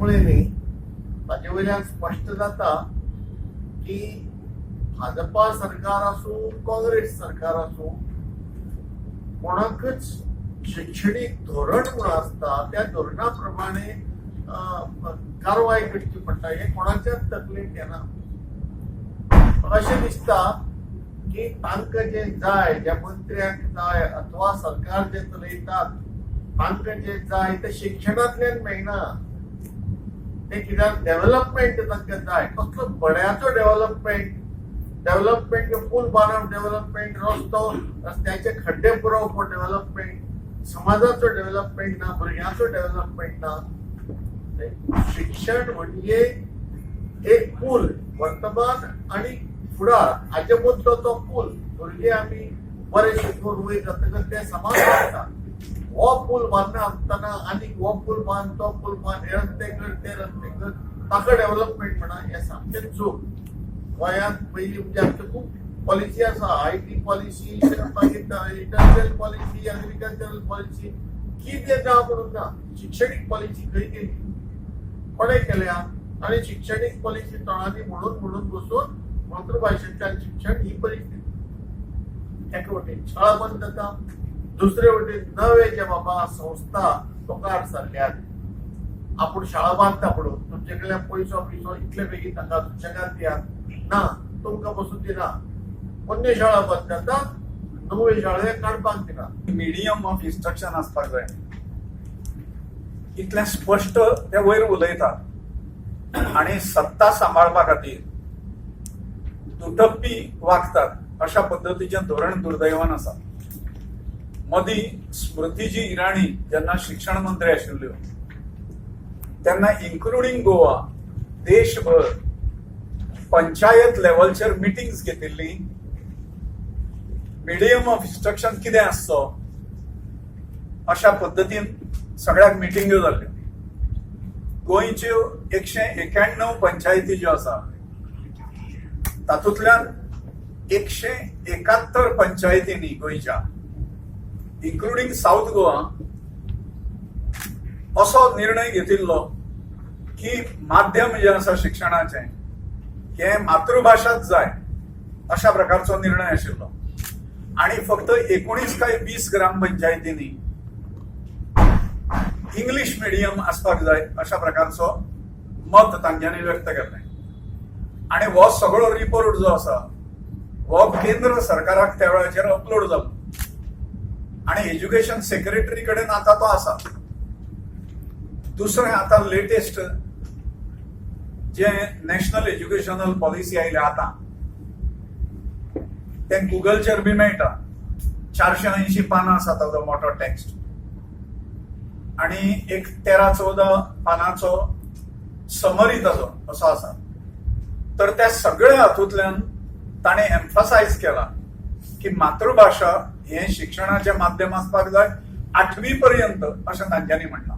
पळयली, ताजे वयल्यान स्पश्ट जाता की भाजपा सरकार आसूं, काँग्रेस सरकार आसूं, कोणाकच शिक्षणीक धोरण म्हूण आसता, त्या धोरणा प्रमाणे कारवाय करची पडटा, हें कोणाच्याच तकलेंत येना. म्हाका अशें दिसता की तांकां जें जाय, ज्या मंत्र्यांक जाय अथवा सरकार जें चलयतात तांकां जें जाय तें शिक्षणांतल्यान मेळना. तें कित्याक डेव्हलपमेंट तांकां जाय. कसलो बड्याचो डेव्हलपमेंट? डेव्हलपमेंट पूल बांदप डेव्हलपमेंट, रस्तो रस्त्याचे खड्डे पुरोवप हो डेव्हलपमेंट? समाजाचो डेव्हलपमेंट ना, भुरग्यांचो डेव्हलपमेंट ना. शिक्षण म्हणजे एक पूल, वर्तमान आणि फुडार हाजे मदलो तो पूल. भुरगे आमी बरे शिकून वयर जातकच ते समाज बांदता. हो पूल बांदना आसतना आनीक हो पूल बांद, तो पूल बांद, हे रस्ते कर, ते रस्ते कर, ताका डेव्हलपमेंट म्हणा, हें सामकें चूक. गोंयांत पयलीं म्हणजे आमच्यो खूब पॉलिसी आसा, IT policy, मागीर इंडस्ट्रियल पॉलिसी, एग्रीकल्चरल पॉलिसी, कितें ना म्हणून ना. शिक्षणीक पॉलिसी खंय गेली? कोणें केल्या? आनी शिक्षणीक पॉलिसी तोंडांनी म्हणून म्हणून बसून मातृभाशेंतल्यान शिक्षण ही परिस्थिती. एके वटेन शाळा बंद जाता, दुसरे वटेन नवे जे बाबा संस्था तोंकार सरल्यात, आपूण शाळा बांदता म्हणून तुमचे कडल्यान पयसो पिसो इतले बेगीन तांकां सुशेगाद दियात ना, तुमकां बसून दिना. पोन्न्यो शाळा बंद जाता, नव्यो शाळे काडपाक दिना. मिडियम ऑफ इन्स्ट्रक्शन आसपाक जाय, इतलें स्पश्ट ते वयर उलयतात आनी सत्ता सांबाळपा खातीर दुटप्पी वागतात, अशा पद्दतीचें धोरण दुर्दैवान आसा. मदीं स्मृतीजी इराणी जेन्ना शिक्षण मंत्री आशिल्ल्यो तेन्ना इन्क्लुडींग गोवा देशभर पंचायत लेवलचेर मिटिंग्स घेतिल्ली, मिडियम ऑफ इन्स्ट्रक्शन कितें आसचो अशा पद्दतीन सगळ्याक मिटिंग्यो जाल्ल्यो. गोंयच्यो 191 पंचायती ज्यो आसा तातूंतल्यान 171 पंचायतींनी गोंयच्या, इन्क्लुडींग साऊथ गोवा, असो निर्णय घेतिल्लो की माध्यम जें आसा शिक्षणाचें हें मातृभाशाच जाय, अशा प्रकारचो निर्णय आशिल्लो. आणि फक्त 19 काय 20 ग्रामपंचायतींनी इंग्लिश मिडियम आसपाक जाय अशा प्रकारचो मत तांच्यांनी व्यक्त केल्लें. आणि हो सगळो रिपोर्ट जो आसा हो केंद्र सरकाराक त्या वेळाचेर अपलोड जालो आणि एज्युकेशन सेक्रेटरी कडेन आतां तो आसा. दुसरें, आतां लेटेस्ट जे नॅशनल एज्युकेशनल पॉलिसी आयल्या आतां, तें गुगलचेर बी मेळटा. 480 पानां आसा ताजो मोठो टेक्स्ट आणि एक 13-14 पानांचो समरी ताजो असो आसा. तर त्या सगळ्या हातूंतल्यान ताणें एम्फसायज केला की मातृभाशा हें शिक्षणाचें माध्यम आसपाक जाय आठवी पर्यंत, अशें तांच्यांनी म्हणलां.